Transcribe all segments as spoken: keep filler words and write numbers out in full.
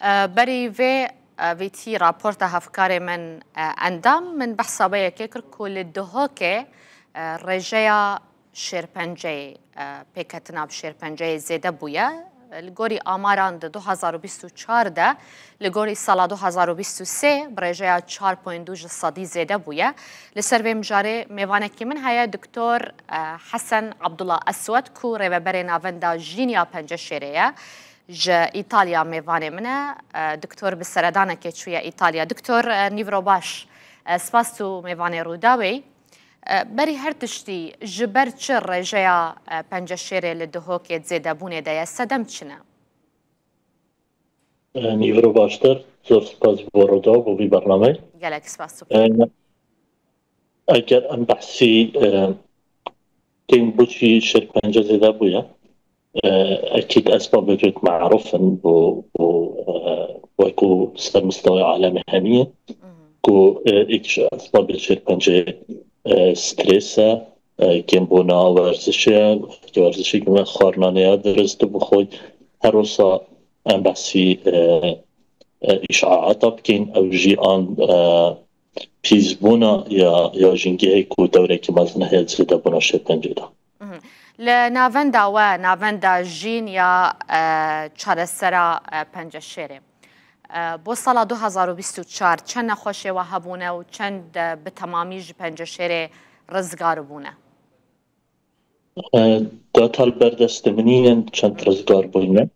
E, berî vê, e, vîtî raporta hevkarê min, e, Endam, min behsa wê yekê kir ku li Duhokê, e, rêjeya şêrpenceyê, e, pêketina bi şêrpenceyê zêde bûye. Li gorî amaran di du hazar û bîst û çar de, li gorî sala du hazar û bîst û sê bi rêjeya çar point du ji sedî zêde bûye. Li ser vê mijarê mêvanekî min heye Doktor, e, Hesen Abdullah Eswed ku rêveberê Navenda Jîn ya Penceşêrê ye. Ji Îtalya mêvanê min e. E, Doktor bi seredanekê çûye Îtalya. Doktor, e, nîvro baş. E, spas tu mêvanê Rûdawê yî. E, berî her tiştî ji ber çi rêjeya, e, Penceşêrê li Duhokê di zêdebûnê de ye? Sedem çi ne? E, nîvro baştir. Zor spas bo Rûdaw, bo vî bernameyê. Gelek spas tu. E, eger em behsî, e, kêm boçî şêrpence zêde bûye, e, ekîd esbabê pêk merûf in bo, bo, e, wekû ser mistewayê alemê hemî ye. Ku, e, êk ji esbabê şêrpencê, e, stres e, e, kêmbûna werzişê, werzişê kêmbûna xwarinanê ya dirist û bixwe. Her wisa em behsî, e, e, îşaata bikên, ew jî an, e, pîsbûna ya, ya jîngehê ku dewrekî mezin heye zêdebûna şêrpencê de. Mhm. Li navenda we, navenda Jîn ya, e, çaresera, e, Penceşêrê, e, bo sala du hazar û bîst û çar çend nexweşê we hebûne û çend, e, bi temamî ji Penceşêrê rizgar bûne? E, data li ber destê min nînin çend rizgar bûyne.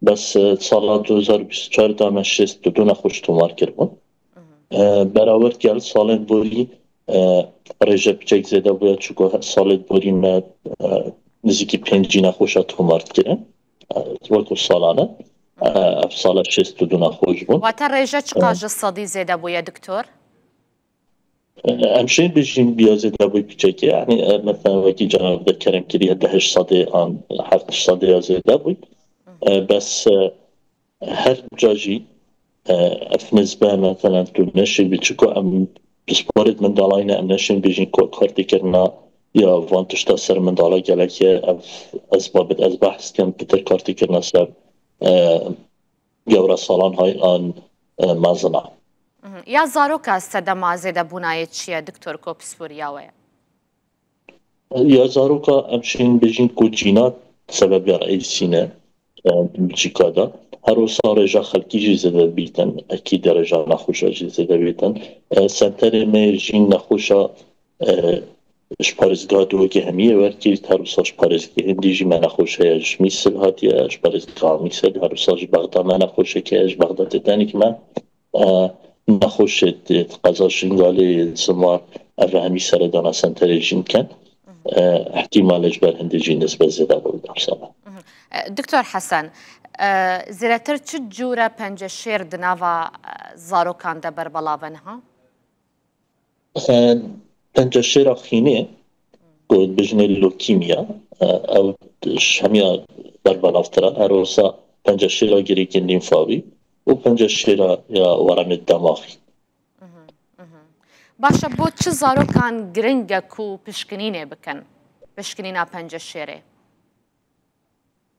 Bes, e, sala du hazar û bîst û çar de me şêst û du nexweş tomar kiribûn. E, berawer gel salên borî, e, rêje piçek zêde bûye, çunku salê borî me, e, nizîkî pêncî nexweşa tomar dikirin. E, wekû salane. E, ev sala şêst û du nexweş bûn. Wate rêje çiqas ji sedî zêde bûye, doktor? E, em şên bêjin biya zêde bûy piçekê. Yanî, e, mesela wekî cenab de kerem kiriye deh sedê an heft sedê ya zêde bûy. E, bes, e, her ca jî, e, ev nizbe, mesela, tu neşê bi çiko em pisporê di mindalayî ne, em neşên bêjin ku kartêkirina ya van tişta ser mindala gelek e, ev ez babet ez behs dikim, pitir kartêkirina ser, e, gewresalan hay an, e, mezin a. Mhm. Ya zaroka sedema zêdebûnayê çi ye, doktor, ku pisporiya we ye? Ya zaroka em şên bêjin ku cîna sebebiya reîsî ne, e, di biçîka de. Her wisa rêja xelkî jî zêde bîtin, ekî derece nexweşa jî zêde bîtin. E, senterê me jî nexweşa, e, ji parêzgeha Duhokê hemiyê wergîrt, her wisa ji parêzgehên dî jî me nexweş heye, ji Mîsil hatiye, ji parêzgeha Mîsil, her wisa ji Bexda me nexweşek heye, ji Bexda tê tenê me. E, nexweşê di qeza Şingalê, Zimar, ev hemî seredana senterê jîn dikin. E, ihtimal e ji ber hindê jî nisbe zêde bû, dersana. Mhm. E, Doktor Hesen, e, zêdetir çi cûre penceşêr di nava, e, zarokan de berbelav e niha? E, penceşêra xînê, ku dibêjinê lokîmya, e, ew ji hemiya berbelavtir e. Her wisa penceşêra girêkên lîmfawî û penceşêra ya weremê demaxî. Mhm, mhm. Baş e, bo çi zarokan giring e ku pişkinînê bikin? Pişkinîna penceşêrê?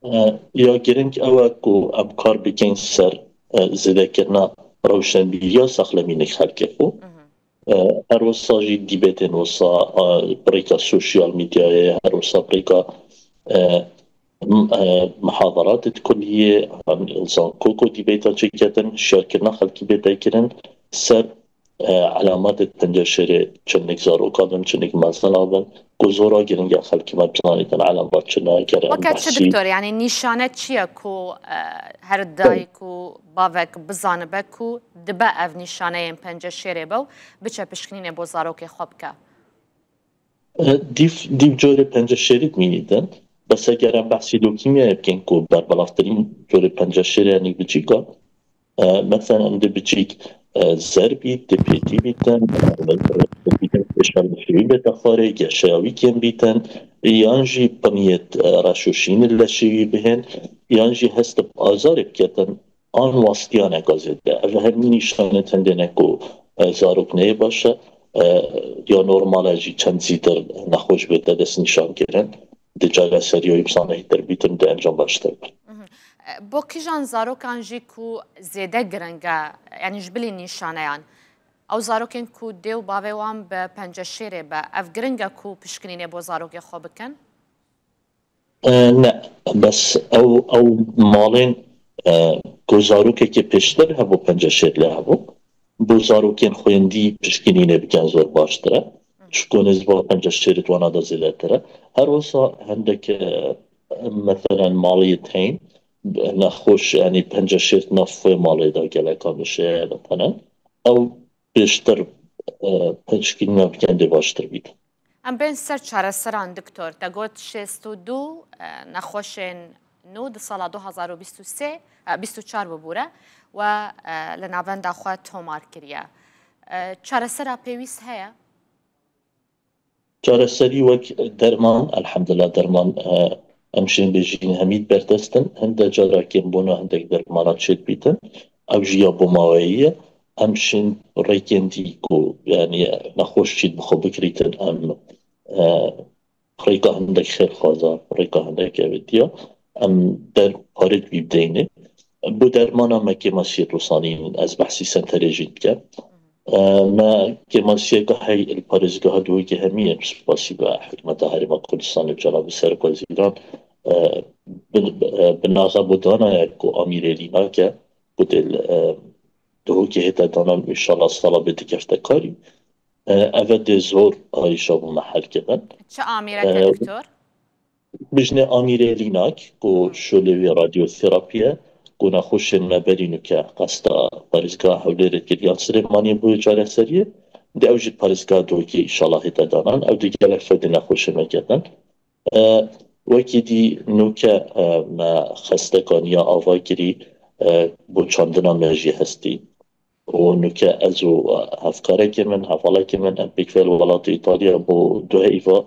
E, ya giring ew e ku em kar bikin ser, e, zêdekirina rewşenbîriya saxlemînê xelkê xwe. Mhm. E, her wisa jî dîbetên wisa, e, bi rêka sosyal medyayê, her wisa bi rêka, e, m-, e, muhaderatê di kuliyê, em, zanko ku dîbeta çêketin, hişyarkirina xelkî bête kirin ser, e, elametê penceşêrê çinik zaroka bin, çinik mezina bin, ku zora giring e xelkî me bizanîtin elamet çi ne, gere em Weke çi behsî doktor, yanî nîşane çi ye ku, e, her dayik û bavek bizanibe ku dibe ev nîşaneyên penceşêrê be û biçe pişkinînê bo zarokê xwe bike? E, dîv, dîv corê penceşêrî dimînîtin. Bes eger em behsî lokîmyayê bikin ku berbelavtirîn corê penceşêrê yanî biçîka, e, mesela em di biçîk, e, zer bît, di pêtî bîtin, e, bîtin pêşa li şêwî bête xwarê, geşeya wî kêm bîtin, yan jî piniyêt, e, reş û şîn li şêwî bihên, yan jî hest bi azarê biketin, an wastiyaneka zêde. Ev hemî nîşanê tendê ne ku, e, zarok neyê baş e, e, ya normal e jî çend zîtir nexweş bête dest nîşan kirin. Di cala seriyê wî bizane hêtir bîtin, di encam baştir bin. Mhm. Bo kîjan zarokan jî ku zêde giring e, yanî ji bilî nîşaneyan, ew zarokên ku dê û bavê wan bi penceşêrê be, ev giring e ku pişkinînê bo zarokê xwe bikin? E, ne, bes ew, ew malên, e, ku zarokekê pêştir hebû, penceşêr lê hebû, bo zarokên xwêndî pişkinînê bikin zor baştir e. Çiko nêzîkva penceşêrê di wana de zêdetir e. Her wisa hindek, e, meselen maliyêt heyîn, nexweş, yanî penceşêr di nav xwe malê de geleka mişe, meselen, ew pêştir, e, pişkinîna bikin dê baştir bît. Em bên ser çareseran, doktor. Te got şêst û du, e, nexweşên nû di sala du hazar û bîst û sê, e, bîst û çar bibûre we, e, li navenda xwe tomar kiriye. E, çaresera pêwîst heye? Çareserî wek derman, elhemdulillah derman, e, em şên bêjîn hemî berdest in. Hinde cara kêmbûna hindek dermana çêdibîtin. Ew jî ya bo maweyî ye. Em şên rêkên dî ku, yanî nexweş çî bi xwe bikirîtin, em, e, rêka hindek xêrxwaza, rêka hindek evêtiya, em der parê dibî bideyne. Bo dermana me kêmasiyê dosanîn, ez behsî senterê jî dikim. E, me kêmasiyeke hey li parêzgeha Duhokê hemî ye, bi spasî be hikûmeta Herêma Kurdistanê, cala bi ser parêzgehan, e, bi, e, bi naxa bo dana ye ku amîrê lînak e, ku dê li, e, Duhokê hête danan, înşallah sala bê dikefte karî. E, eve dê zor arîşa bo me hel kevin. Çi amîrek e, doktor? Bijnê amîrê lînak, ku şolê wî radyoterapî ye, ku nexweşên me berî nûke qesta parêzgeha Hewlêrê kiriyan Silêmaniyê bo çareseriyê, dê ew jî parêzgeha Duhokê înşallah hête danan, ew dê gelek fedê nexweşê me kevin. E, wekî dî nûke, e, me xestekaniya ava kirî, e, bo çandina me jî hestî. Û nûke ez û hevkarekê min, hevalekê min, em pêkve li welatê Îtalya bo duheyva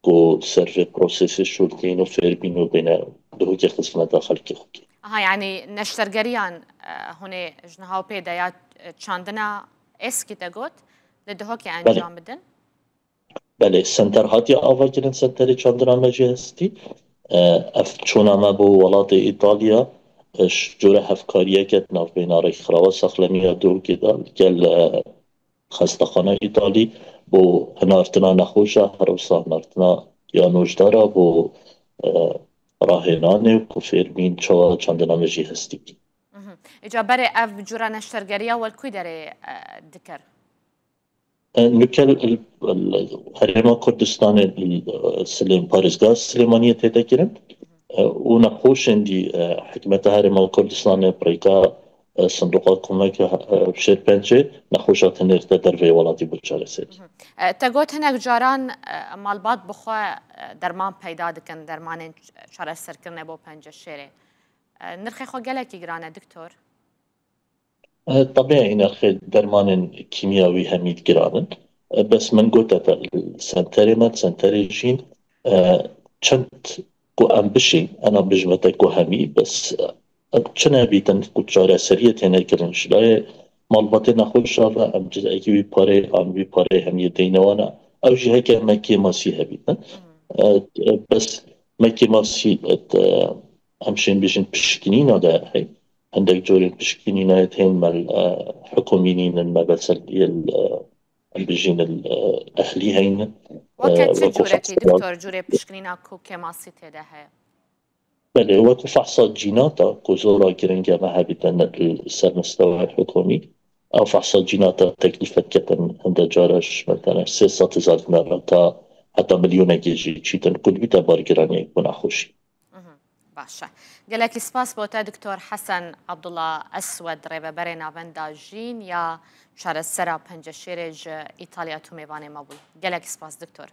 ku ser vê prosesê şûl kîn û fêr bîn û bêne Duhokê xizmeta xelkê xwe kîn. Aha, yanî neştergeriyan, e, hûn ê ji niha pê de ya, e, çandina eskî te got, li Duhokê encam bidin? Belê, senter hatiye avakirin, senterê çandina me jî hestî. E, ev çûna me bo welatê Îtalya, e, ji cure hevkariyeke di navbeyna Rêkxirawa Saxlemiya Duhokê de li gel, e, xestexana Îtalî bo hinartina nexweşa, her wisa hinartina ya nojdara bo, e, rahênanê ku fêr bîn çawa çandina me jî hestî bî. Mhm. Îca berê ev cure neştergeriya we li kû derê, e, dikir? Nûke li, li Herêma Kurdistanê, li Silêm-, parêzgeha Silêmaniyê tête kirin, û nexweşên dî, hikûmeta Herêma Kurdistanê bi rêka sindoqa komeke şêrpencê nexweşa tinêrte derveyê welatî bo çareserî. Te got hinek caran malbat bi xwe derman peyda dikin, dermanên çareserkirinê bo penceşêrê. Nirxê xwe gelekî giran e, doktor? Tebî nirxê dermanên kîmyawî hemî giran in. Bes min gote te, li senterê me, senterê jîn, çend ku em bişîn, ena bijme te ku hemî, bes çi nebîtin ku çareseriyê têne kirin ji layê malbatê nexweşa ve, em cizekî wî parê an wî parê hemiyê deyne wana. Ew jî heke me kêmasî hebîtin. Bes me kêmasî, em şên bijin pişkinîna de hey. Hindek corên pişkinînayê tên me, e, hikûmî nînin, me beseliyê, e, em bijîn, e, ehlî heynin. Weke çi cûrekî, doktor, cûrê pişkinîna ku kêmasî tê de heye? Belê, weke fehsa cînata ku zora giring e me hebîte ne li ser mistewayê hikûmî. Ew fehsa cînata teklîf diketin hinde cara ji, mesela, sê sed hezar dinar heta, heta milyonekê jî çîtin ku dibîte bar giraniyek bo nexweşî. Baş e. Gelekî spas bo te, Doktor Hesen Abdullah Eswed, rêveberê Navenda Jîn ya Çaresera Penceşêrê ji Îtalya tu mêvanê me bûyî. Gelekî spas, Doktor.